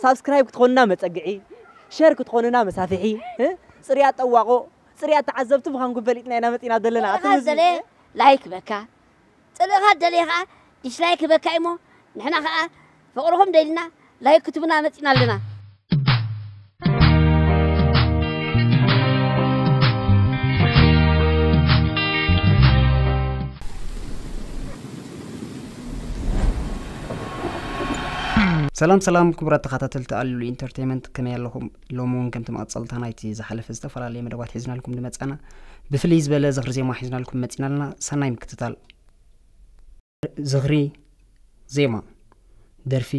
ሳብስክራይብ ክትኾኑና መጸግዒ፣ ሸር ክትኾኑና መሳፍሒ፣ እ? ጽርያ ጠዋቆ፣ ጽርያ ተዓዘብቲ ምዃንኩም ፈሊጥና ኢና መጺና ዘለና። ኣቲ ጥልእኻ ሙዚ- ደለ ላይክ በካ፣ ጥልእኻ ደለ ኸዓ ዲስላይክ በካ እሞ ንሕና ኸዓ ፍቕርኹም ደሊና ላይክ ክትቡና መጺና ኣለና። ሰላም ሰላም ክቡራት ተኸታተልቲ ኣሉሉ ኢንተርቴይመንት፣ ከመይ ኣለኹም? ሎሚ እውን ከምቲ መቐጸልታ ናይቲ ዝሓለፈ ዝተፈላለየ መደባት ሒዝናልኩም ንመጻና፣ ብፍልይ ዝበለ ዝኽሪ ዜማ ሒዝናልኩም መጺና ኣለና። ሰናይ ምክትታል። ዝኽሪ ዜማ፣ ደርፊ፣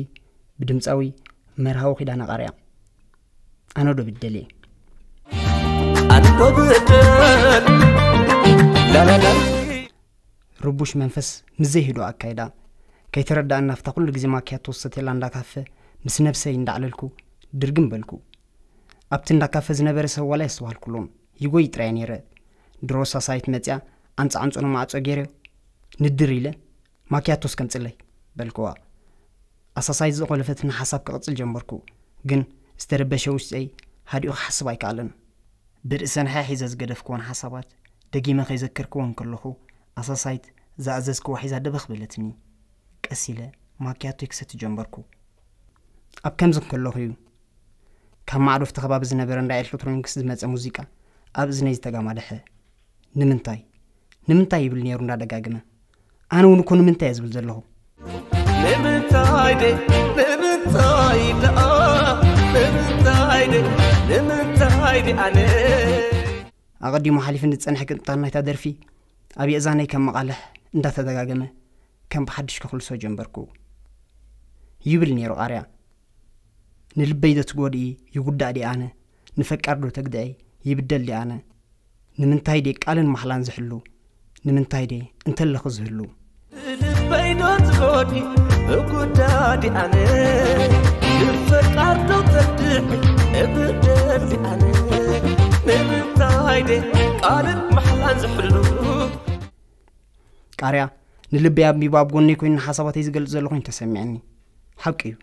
ብድምጻዊ መርሃዊ ኪዳነ ቃርያ። ኣነ ዶ ብደልየ። ኣንዶ ብደል ላላላ። ርቡሽ መንፈስ ምስ ዘይህዱእ ኣካይዳ፣ ከይተረዳኣና ኣብታ ኩሉ ግዜ ማኪያቶ ዝሰትየላ እንዳ ካፈ ምስ ነብሰይ እንዳዕለልኩ ድርግም በልኩ። ኣብቲ እንዳ ካፈ ዝነበረ ሰብ ዋላ የስተዋልኩሉን። ይጎይ ጥራይ ነይረ። ድሮ ሳሳይት መጽያ ዓንጻ ዓንጹ ንማዕጾ ገይረ ንድር ኢለ፣ "ማኪያቶስ ከምጽለይ?" በልክዋ። ኣሳሳይት ዝቖለፈትኒ ሓሳብ ክቕጽል ጀመርኩ። ግን ዝተረበሸ ውሽጠይ ሃዲኡ ክሓስብ ኣይከኣለን። ብርእሰንሐ ሒዘ ዝገደፍክወን ሓሳባት ደጊመ ከይዘከርክወን ከለኹ፣ ኣሳሳይት ዝኣዘዝክዋ ሒዛ ደበኽ በለትኒ። ቀስ ኢለ ማኪያቶይ ክሰቲ ጀመርኩ። ኣብ ከምዚ ከለኹ እዩ ካብ ማዕዶ ኣብቲ ከባቢ ዝነበረ እንዳ ኤሌክትሮኒክስ ዝመጸ ሙዚቃ ኣብ እዝነይ ዝተጋማደሐ። "ንምንታይ? ንምንታይ?" ይብል ነይሩ እንዳደጋግመ። ኣነ እውን እኮ ንምንታይ እየ ዝብል ዘለኹ። ንምንታይ ደ? ንምንታይ ደኣ? ንምንታይ ደ? ንምንታይ ደ ኣነ? ኣቐዲሙ ሓሊፉ ዝጸንሐ ቅንጣን ናይታ ደርፊ ኣብ የእዛነይ ከም መቓልሕ እንዳተደጋገመ ከም ብሓድሽ ክኽልሶ ጀመርኩ። ይብል ነይሩ ቃርያ። "ንልበይ ዶ ትጎድኢ? ይጉዳእ ዲ ኣነ? ንፈቃር ዶ ተግድዒ? ይብደል ዲ ኣነ? ንምንታይ ዴ ቃልን ማሕላን ዝሕሉ? ንምንታይ ዴ እንተለኹ ዝህሉ?" ልበይ ዶ ትጎዲ እጉዳዲ ኣነ? ንፈቃር ዶ ተድዒ እብደል ኣነ? ንምንታይ ዴ ቃልን ማሕላን ዝሕሉ? ቃርያ ንልበይ ኣንቢቡ ኣብ ጎነይ ኮይኑ ሓሳባተይ ዝገልጽ ዘሎ ኮይኑ ተሰሚዐኒ። ሓቂ እዩ።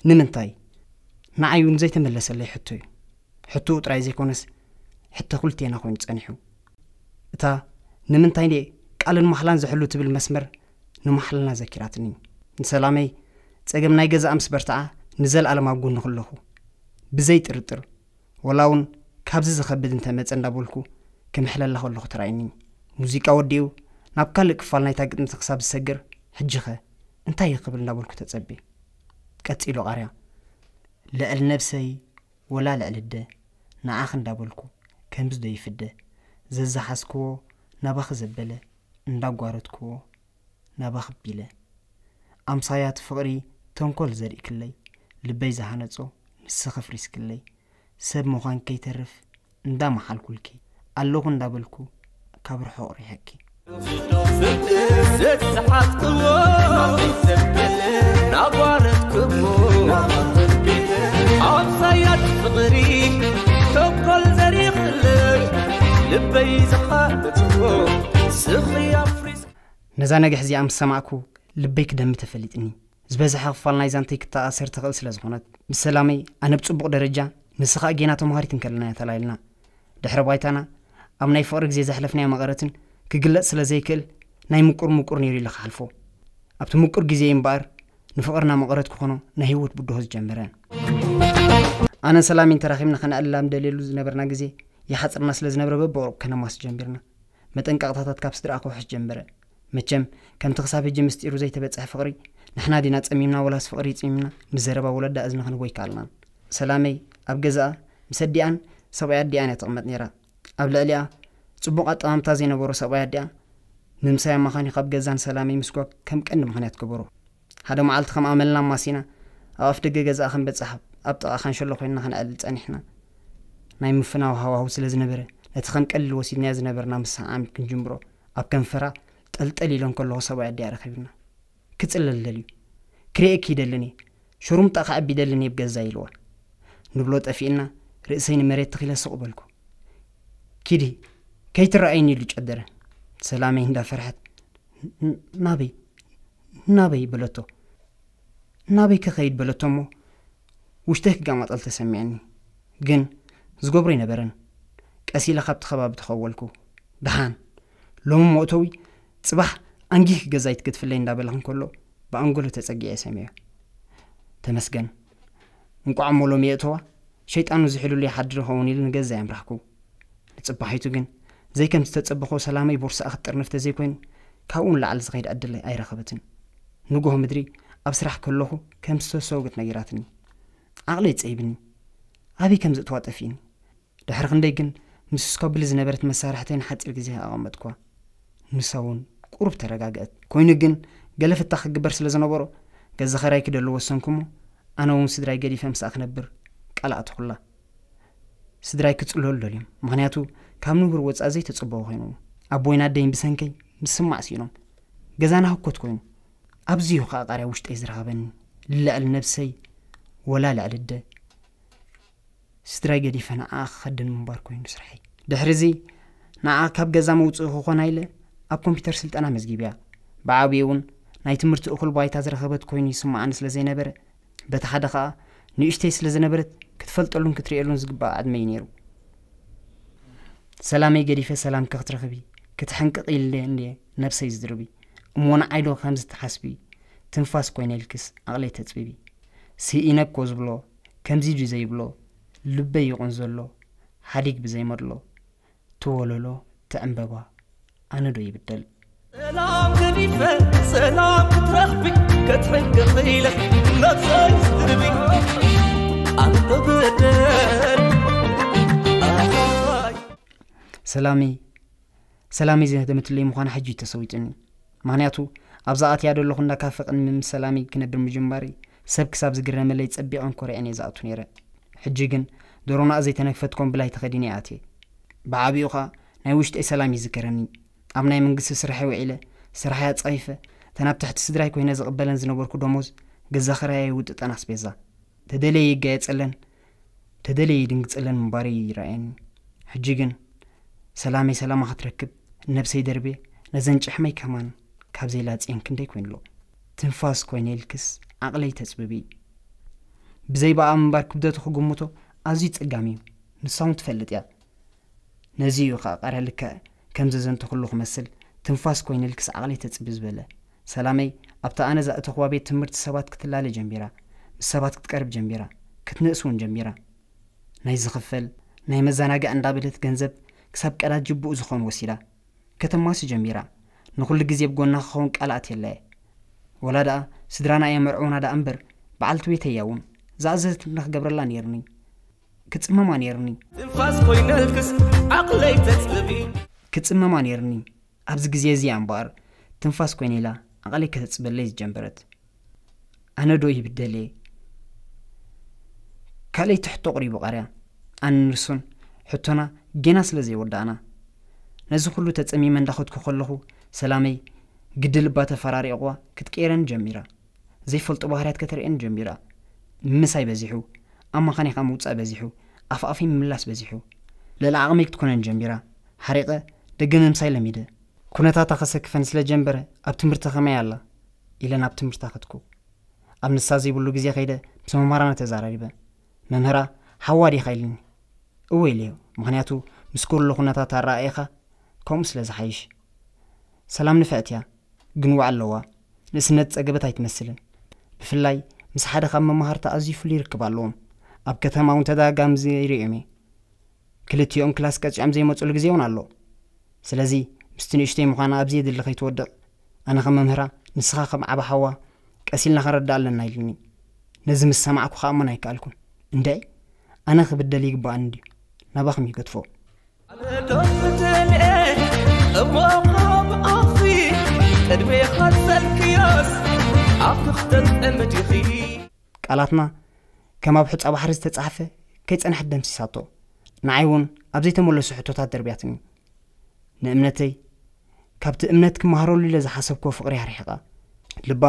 ንምንታይ? ንዓይ እውን ዘይተመለሰለይ ሕቶ እዩ። ሕቶኡ ጥራይ ዘይኮነስ፣ ሕቶ ክልቴና ኮይኑ ጸኒሑ። እታ "ንምንታይ ቃልን ማሕላን ዝሕሉ?" ትብል መስመር ንማሕለና ዘኪራትኒ። ንሰላመይ፣ ጸገም ናይ ገዛኣ ምስ በርትዓ፣ ንዘለኣለም ኣብ ጎንኺ ኣለኹ። ብዘይ ጥርጥር፣ ወላ እውን ካብዚ ዝኸብድ እንተመጸ እንዳበልኩ ክምሕለላ ከለኹ ተራእዩኒ። ሙዚቃ ወዲኡ ናብ ካልእ ክፋል ናይታ ግጥምቲ ክሳብ ዝሰግር፣ "ሕጂኸ እንታይ እዩ ክብል?" እንዳበልኩ ተጸብየ። ቀጺሉ ቃርያ፣ "ልዕሊ ነብሰይ ወላ ልዕሊ ኣደ ንዓኺ እንዳበልኩ ከምዚ ዶ ይፍደ? ዘዝሓዝክዎ ናባኺ ዘበለ እንዳጓረትክዎ ናባኺ ቢለ። ኣምሳያ እቲ ፍቕሪ ተንኮል ዘሪእክለይ፣ ልበይ ዝሃነጾ ንስኺ ኣፍሪስክለይ፣ ሰብ ምዃን ከይተርፍ እንዳመሓልኩልኪ ኣለኹ እንዳበልኩ ካብ ርሑቕ ሪሐኪ." ዘዝሓዝክዎ ናጓረትክዎ ኣምሳያ እቲ ፍቕሪ ተንኮል ዘሪእክለይ፣ ልበይ ዝሃነጾ ንስኺ ኣፍሪስ ነዛ ነግሕ እዚኣ ምስ ሰማዕኩ፣ ልበይ ክደሚ ተፈሊጥኒ። ዝበዝሐ ክፋል ናይ ዛንተይ ክተኣሰር ትኽእል ስለ ዝኾነት፣ ብሰላመይ ኣነ ብጽቡቕ ደረጃ፣ ንሳ ኸኣ ጌና ተምሃሪት እንከለና እያ ተላኢልና። ድሕረ ባይታና ኣብ ናይ ፍቕሪ ግዜ ዘሕለፍናዮ መቐረትን ክግለጽ ስለ ዘይክእል፣ ናይ ምቁር ምቁር ነይሩ ኢለ ክሓልፎ። ኣብቲ ምቁር ግዜ እምበኣር፣ ንፍቕርና መቐረት ክኾኖ ናይ ህይወት ብድሆ ዝጀመረ። ኣነን ሰላሜን ተራኺብና ከነዕልላ ንደልየሉ ዝነበርና ግዜ ይሓጽርና ስለ ዝነበረ፣ በብቕሩብ ከነማስ ጀሚርና። መጠንቀቕታታት ካብ ስድራኣ ክውሕስ ጀመረ። መቸም፣ ከምቲ ክሳብ ሕጂ ምስጢሩ ዘይተበጽሐ ፍቕሪ፣ ንሕና ዲና ጸሚምና ወላስ ፍቕሪ ይጽሚምና፣ ንዘረባ ወለዳ እዝኒ ክንህቦ ኣይከኣልናን። ሰላመይ፣ ኣብ ገዛኣ ምስ ኣዲኣን ሰብኣይ ኣዲኣን እያ ትቕመጥ ነይራ። ኣብ ልዕሊኣ፣ ጽቡቕ ኣጠማምታ ዘይነበሮ ሰብኣይ ኣዲኣ፣ ምምሳይ ኣማኻኒ ካብ ገዛ ንሰላመይ ምስጓግ ከም ቀንዲ ምኽንያት ገበሮ። ሓደ መዓልቲ ከም ኣመልና ኣማሲና ኣብ ኣፍ ደገ ገዛኣ ክንበጽሕ ኣብ ጥቓ ካንሸሎ ኮይንና ከነዕልል ጸኒሕና። ናይ ምፍናው ሃዋህው ስለ ዝነበረ፣ ነቲ ከም ቀሊል ወሲድናዮ ዝነበርና ምስሕዓም ክንጅምሮ፣ ኣብ ከንፈራ ጠልጠል ኢለን ከለኹ ሰብኣይ ኣዲኣ ረኺብና። "ክጽለል ደልዩ፣ ክርእየኪ ይደልን እየ፣ ሸሩምጣ ከዕቢ ይደልን እየ ብገዛ" ኢልዋ። ንብሎ ጠፊእና፣ ርእሰይ ንመሬት ተኺለ ስቕ በልኩ። "ኪዲ፣ ከይትረኣይኒ" ኢሉ ጨደረ። ሰላመይ እንዳፈርሐት፣ "ን-፣ ናበይ? ናበይ?" በለቶ። "ናበይ ክኸይድ?" በለቶ እሞ፣ ውሽጠይ ክጋማጠል ተሰሚዐኒ። ግን ዝገብሮ ኣይነበረን። ቀስ ኢለ ካብቲ ከባቢ ተኸወልኩ። ደሓን ሎሚ መእተዊ ጽባሕ ኣንጊህ ገዛይ ትገድፍለይ እንዳበለ እንከሎ ብኣንጎሎ ተጸጊዐ ሰሚዐ። ተመስገን። እንቋዕ እሞ ሎሚ የእተዋ፣ ሸይጣኑ ዝሕሉሉ ይሓድር ይኸውን ኢሉ ንገዛይ ኣምራሕኩ። ንጽባሒቱ ግን ዘይከም ዝተጸበኾ ሰላመይ ቦርስኣ ክትጥርንፍ ተዘይኮይኑ ካብኡ ንላዕሊ ዝኸይድ ዕድል ኣይረኸበትን። ንጎሆ ምድሪ ኣብ ስራሕ ከለኹ ከም ዝተሰወገት ነጊራትኒ። ዓቕለይ ጸይብኒ። ኣበይ ከም ዝእትዋ ጠፊእኒ። ድሕሪ ክንደይ ግን ምስ ስኮብል ዝነበረት መሳርሕተይ ንሓጺር ግዜ ኣቐመጥኳ። ንሳ እውን ቁሩብ ተረጋግአት። ኮይኑ ግን ገለ ፍታሕ ክግበር ስለ ዝነበሮ ገዛ ኸራይ ክደሉ ወሰንኩ እሞ ኣነ እውን ስድራይ ገዲፈ ምስኣ ክነብር ቃል ኣእተኹላ። ስድራይ ክጽለሉ ደልዮም። ምኽንያቱ ካብ ንቡር ወጻኢ ዘይተጸበዎ ኮይኑ። ኣቦይን ኣደይን ብሰንከይ ምስማዕ ስኢኖም። ገዛና ህኮት ኮይኑ። ኣብዚዩ ከኣ ቃርያ ውሽጠይ ዝረኸበኒ። ልዕሊ ነብሰይ ወላ ልዕሊ ኣደ። ስድራይ ገዲፈ ንዓኣ ክኸድን ምንባር ኮይኑ ስርሐይ። ድሕሪ እዚ ንዓኣ ካብ ገዛ መውጽኢ ክኾና ኢለ ኣብ ኮምፒውተር ስልጠና መዝጊብያ። ብዓብዩ እውን ናይ ትምህርቲ እኹል ባይታ ዝረኸበት ኮይኑ ይስምዓኒ ስለ ዘይነበረ፣ በቲ ሓደ ኸኣ ንእሽተይ ስለ ዝነበረት ክትፈልጠሉን ክትርእየሉን ዝግባእ ዕድመ እዩ ነይሩ። ሰላመይ ገዲፈ ሰላምኪ ክትረኽቢ ክትሕንቅቕ ኢለ እንድየ ነብሰይ ዝድርቢ። እሞ ንዓይ ዶ ከምዚ ትሓስቢ? ትንፋስ ኮይነ ኢልክስ ዓቕለይ ተጽብቢ። ስኢነ እኮ ዝብሎ ከምዚ ድዩ ዘይብሎ? ልበይ ይቑን ዘሎ ሓዲግ ብዘይመድሎ። ትወለሎ ትዕምበባ ኣነ ዶ ይብደል? ሰላም ገዲፈ ሰላም ክትረኽቢ ከትሕንቅቕ ኢለ ነብሰይ ዝድርቢ ኣነ ዶ ብደል? ኣይ። ሰላመይ ሰላመይ ዘህደመትለይ ምዃና ሕጂ እዩ ተሰዊጡኒ። ምኽንያቱ ኣብዛ ኣትያ ዘለኹ እንዳ ካፈ ቅድሚ ምስ ሰላመይ ክነብር ምጅማረይ ሰብ ክሳብ ዝግረመለይ ጸቢቐን ኮሪዐን እየ ዝኣቱ ነይረ። ሕጂ ግን ደሮና ዘይተነክፈት ኮምብላይ ተኸዲነ እየ ኣትየ። ብዓቢኡ ኸኣ ናይ ውሽጠይ ሰላም ይዝከረኒ። ኣብ ናይ መንግስቲ ስርሐይ ውዒለ፣ ስርሐይ ኣጻይፈ፣ እተን ኣብ ትሕቲ ስድራይ ኮይነ ዝቕበለን ዝነበርኩ ደሞዝ ገዛ ኽራየይ ይውጥጠን ኣስቤዛ። ተደለየ ይጋየጸለን፣ ተደለየ ይድንግጸለን ምንባረይ ይረኣየኒ። ሕጂ ግን ሰላመይ ሰላማ ክትረክብ ነብሰይ ደርብየ፣ ነዘን ጭሕመይ ከማን ካብ ዘይላጽየን ክንደይ ኮይኑሎ። ትንፋስ ኮይነ ኢልክስ ዓቕለይ ተጽብቢ። ብዘይ ብኣ ምንባር ክብደቱ ክግምቶ ኣዝዩ ጸጋም እዩ። ንሳ እውን ትፈልጥ እያ። ነዚ እዩ ኸኣ ቃርያ ልክዕ ከም ዘዘንተኹሉ ክመስል ትንፋስ ኮይነ ኢልክስ ዓቕለይ ተጽቢ ዝበለ። ሰላመይ ኣብታ ኣነ ዘእተኽዋ ቤት ትምህርቲ ሰባት ክትላለ ጀሚራ። ምስ ሰባት ክትቀርብ ጀሚራ። ክትንእስ እውን ጀሚራ። ናይ ዝኽፈል ናይ መዘናግዒ እንዳበለት ገንዘብ ክሳብ ቀዳጅብኡ ዝኾን ወሲዳ። ከተማሲ ጀሚራ። ንኹሉ ግዜ ብጎና ክኸውን ቃል ኣትየላ እየ። ወላ ደኣ ስድራና እየ መርዕውና ደኣ እምበር በዓልቲ ቤተይ እያ እውን። ዝኣዘዘትኒ ክገብረላ ነይርኒ። ክጽመማ ነይርኒ። ትንፋስ ኮይነልክስ ዓቕለይ ተጽብቢ። ክጽመማ ነይርኒ። ኣብዚ ግዜ እዚ እያ እምበኣር ትንፋስ ኮይነ ኢላ ዓቕለይ ከተጽበለይ ዝጀመረት። ኣነ ዶ ይብደል እየ? ካልኣይቲ ሕቶ ቅሪቡ ቃርያ። ኣነ ንርሱን ሕቶና ጌና ስለ ዘይወዳእና። ነዚ ኩሉ ተጸሚመ እንዳኸድኩ ከለኹ ሰላመይ ግዲ ልባ ተፈራሪቕዋ ክትቅየረኒ ጀሚራ። ዘይፈልጦ ባህርያት ከተርእየኒ ጀሚራ። ምምሳይ በዚሑ፣ ኣብ መኻኒኻ ምውጻእ በዚሑ፣ ኣፍ ኣፈይ ምምላስ በዚሑ። ልዕሊ ዓቕመይ ክትኮነኒ ጀሚራ። ሓሪቐ ደገ ምምሳይ ለሚደ። ኩነታታ ከሰክፈኒ ስለ ጀንበረ ኣብ ትምህርቲ ከመይ ኣላ? ኢለ ናብ ትምህርታ ከድኩ። ኣብ ንሳ ዘይብሉ ግዜ ከይደ ምስ መምህራና ተዛራሪበ። መምህራ ሓዋ ዲኻ ኢልኒ። እወ ኢለዮ፣ ምኽንያቱ ምስ ኩሉ ኩነታት ኣረኣእያኻ ከምኡ ስለ ዝሓይሽ። ሰላም ንፍዕቲ እያ፣ ግን ዋዕ ኣለዋ። ንእስነት ጸገበት ኣይትመስልን። ብፍላይ ምስ ሓደ ካብ መማህርታ ኣዝዩ ፍሉይ ርክብ ኣለዎም። ኣብ ከተማ እውን ተደጋጋሚ ዝሪኦም እየ። ክልቲኦም ክላስ ቀጺዖም ዘይመጹሉ ግዜ እውን ኣሎ። ስለዚ ምስቲ ንእሽተይ ምዃና ኣብ ዘየድሊ ከይትወድቕ፣ ኣነ ከም መምህራ ንስኻ ከም ዓቢ ሓዋ ቀስ ኢልና ክንረዳእ ኣለና ኢሉኒ። ነዚ ምስ ሰማዕኩ ክኣምን ኣይከኣልኩን። እንድዒ ኣነ ክብደል ይግባኣኒ ድዩ? ናባኹም ይገድፎ። ኣነ ዶ ክተልኤ እሞ ካብ ኣኺ ቅድሜኻ ዝሰልክዮስ ኣፍ ክኽተን ጸምድ ኢኺ። ቃላትና ከም ኣብ ሑጻ ባሕሪ ዝተጻሕፈ ከይጸንሐት ደምሲሳቶ። ንዓይ እውን ኣብ ዘይተመለሱ ሕቶታት ደርብያትኒ። ንእምነተይ ካብቲ እምነት ክመሃረሉ ኢለ ዝሓሰብክዎ ፍቕሪ ኣርሒቓ። ልባ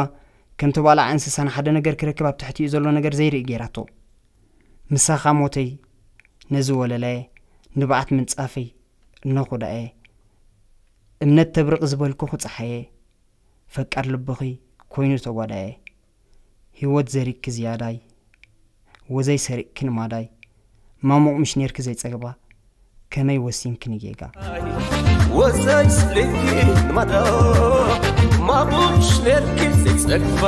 ከም ተባላዓ እንስሳ ንሓደ ነገር ክረክብ ኣብ ትሕቲኡ ዘሎ ነገር ዘይርኢ ገይራቶ። ምሳኻ ሞተይ ነዚ ወለላየ ንብዓት ምንጻፈይ እነኹ ደኣየ። እምነት ተብርቕ ዝበልኩኺ ጸሓየ ፈቃር ልብኺ ኮይኑ ተጓዳየ። ህይወት ዘሪግኪ ዝያዳይ ወዘይ ሰሪቕኪ ንማዳይ፣ ማሙቕ ምሽ ኔርኪ ዘይጸግባ፣ ከመይ ወሲንኪ ንጌጋ? ወዘይ ስልኪ ንማዳ ማሙሽ ኔርኪ ዘይጸግባ፣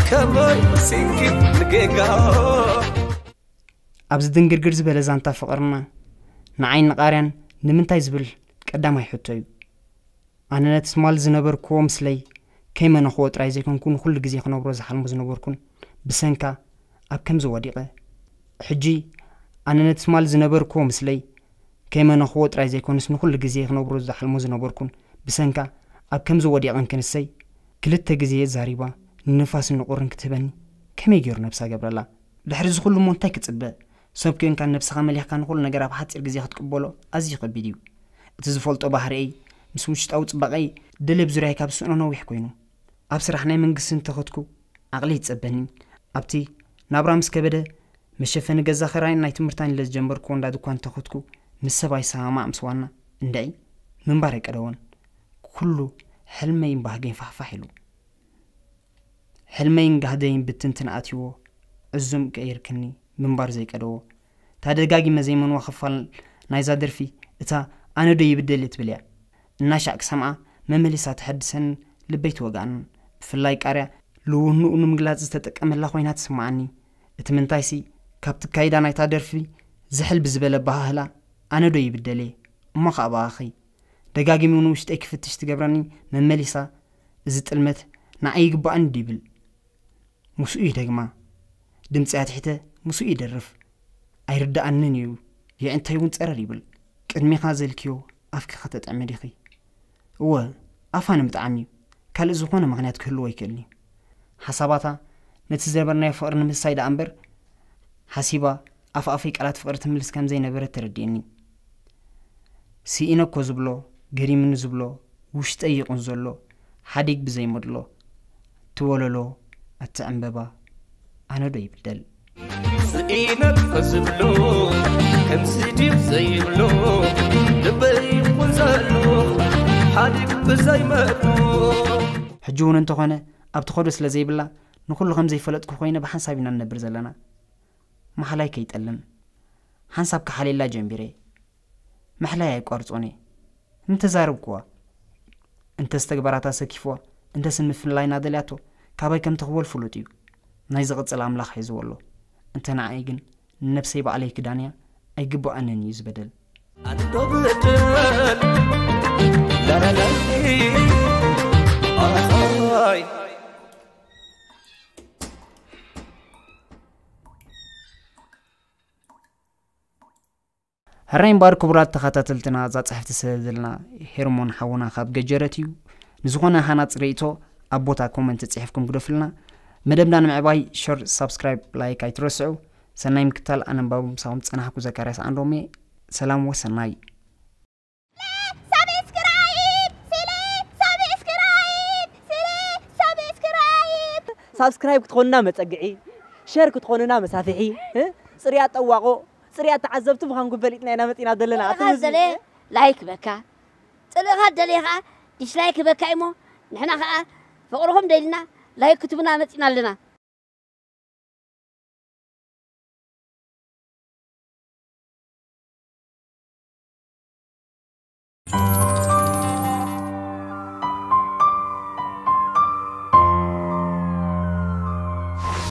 ከመይ ወሲንኪ ንጌጋ? ኣብዚ ድንግርግር ዝበለ ዛንታ ፍቕርና ንዓይን ንቓርያን ንምንታይ ዝብል ቀዳማይ ሕቶ እዩ። ኣነ ነቲ ትማል ዝነበርክዎ ምስለይ ከይመነኽዎ ጥራይ ዘይኮንኩ ንኹሉ ግዜ ክነብሮ ዝሓልሞ ዝነበርኩን ብሰንካ ኣብ ከምዚ ወዲቐ። ሕጂ ኣነ ነቲ ትማል ዝነበርክዎ ምስለይ ከይመነኽዎ ጥራይ ዘይኮንስ ንኹሉ ግዜ ክነብሮ ዝሓልሞ ዝነበርኩን ብሰንካ ኣብ ከምዚ ወዲቐን ክንሰይ ክልተ ግዜ ዛሪባ ንንፋስን ንቑርን ክትህበኒ ከመይ ገይሩ ነብሳ ገብረላ? ድሕሪ እዚ ኩሉ እሞ እንታይ ክጽበ? ሰብ ኮንካ ነብስኻ መሊኽካ ንኹሉ ነገር ኣብ ሓጺር ግዜ ክትቅበሎ ኣዝዩ ከቢድ እዩ። እቲ ዝፈልጦ ባህርየይ ምስ ውሽጣዊ ጽባቐይ ደለ ብዙርያይ ካብ ዝስእኖ ነዊሕ ኮይኑ ኣብ ስራሕ ናይ መንግስቲ እንተኸድኩ ዓቕሊ ይጸበኒ። ኣብቲ ናብራ ምስ ከበደ መሸፈኒ ገዛ ኽራይን ናይ ትምህርታን ኢለ ዝጀመርክዎ እንዳ ድኳን እንተኸድኩ ምስ ሰብ ኣይሰማማዕ ምስ ዋና እንድዒ ምንባር ኣይቀደዎን። ኩሉ ሕልመይን ባህገይን ፋሕፋሕ ኢሉ። ሕልመይን ጋህደይን ብትንትን ኣትይዎ ዕዙም ቀይርክኒ ምንባር ዘይቀደዎ። እታ ደጋጊመ ዘይመንዋ ክፋል ናይዛ ደርፊ እታ ኣነ ዶ ይብደል እትብል እያ። እናሻዕ ክሰምዓ መመሊሳ ተሐድሰንን ልበይ ትወግኣንን። ብፍላይ ቃርያ ልውንኡ ንምግላጽ ዝተጠቀመላ ኮይና ትስምዓኒ። እቲ ምንታይሲ ካብ ትካይዳ ናይታ ደርፊ ዝሕል ብዝበለ ኣበሃህላ ኣነ ዶ ይብደል እየ እሞ ከኣ ብኣኺ ደጋጊሙ ንውሽጠይ ክፍትሽ ትገብረኒ መመሊሳ እዚ ጥልመት ንዓይ ይግባኣኒ ድብል ምስኡ ይደግማ። ድምፂ ኣትሒተ ምስኡ ይደርፍ። ኣይርድኣንን እዩ። የዕንተይ እውን ፀረር ይብል። ቅድሚኻ ዘልክዮ ኣፍኪ ከተጥዕሚ ዲኺ? እወ ኣፋ ንምጥዓም እዩ። ካልእ ዝኾነ ምኽንያት ክህልዎ ኣይክእልን እዩ። ሓሳባታ ነቲ ዝነበርናዮ ፍቕሪ ንምስሳይ ደኣ እምበር ሓሲባ ኣፍ ኣፈይ ቃላት ፍቕሪ ትምልስ ከም ዘይነበረት ተረዲእኒ። ስኢነ እኮ ዝብሎ ገሪምኒ ዝብሎ ውሽጠይ ይቑን ዘሎ ሓዲግ ብዘይመድሎ ትወለሎ ኣቲ ዕምበባ ኣነ ዶ ይብደል? ስኢነ እኮ ዝብሎ ከምዚ ድዩ ዘይብሎ ልበይ ይቑን ዘሎ ሓዲግ ብዘይመድሎ። ሕጂ እውን እንተኾነ ኣብቲ ኸዶ ስለ ዘይብላ ንኹሉ ከም ዘይፈለጥኩ ኮይነ ብሓንሳብ ኢና ንነብር ዘለና። መሓላይ ከይጠልን ሓንሳብ ክሓልየላ ጀንቢረ። ምሕላይ ኣይቋርጾን እየ። እንተዛረብኩዋ እንተስ ተግባራታ ሰኪፍዋ እንተስ ንምፍንላይና ደልያቶ ካባይ ከም ተኽወል ፍሉጥ እዩ። ናይ ዝቕጽል ኣምላኽ ሒዝዎ ኣሎ። እንተ ንዓይ ግን ንነብሰይ ባዕለይ ክዳንያ ኣይግብኣንን እዩ ዝበደል። ኣንዶ ብደል ላላላይ ኣይ ሕራይ እምበኣር ክቡራት ተኸታተልትና እዛ ጽሕፍቲ ሰደደልና ሄርሞን ሓውና ካብ ገጀረት እዩ። ንዝኾነ ሃናጽ ርእይቶ ኣብ ቦታ ኮመንት ጽሒፍኩም ግደፉልና። መደብና ንምዕባይ ሸር፣ ሳብስክራይብ፣ ላይክ ኣይትረስዑ። ሰናይ ምክታል ኣነንባቡ ምሳኹም ዝጸናሕኩ ዘካርያስ ኣንዶሜ። ሰላም ወሰናይ። ሳብስክራይብ ስለ ሳብስክራይብ ስለ ሳብስክራይብ ሳብስክራይብ ክትኾኑና መፀግዒ፣ ሸር ክትኾኑና መሳፍሒ፣ እ? ፅርያት ጠዋቆ፣ ፅርያት ተዓዘብቲ ምዃንኩም ፈሊጥና ኢና መፂና ዘለና። ኣቲ ጥልእኻ ሙዚ- ደለ ላይክ በካ፣ ጥልእኻ ደለ ከዓ ዲስላይክ በካ እሞ ንሕና ከዓ ፍቕርኹም ደሊና ላይክ ክትብና መፂና ኣለና።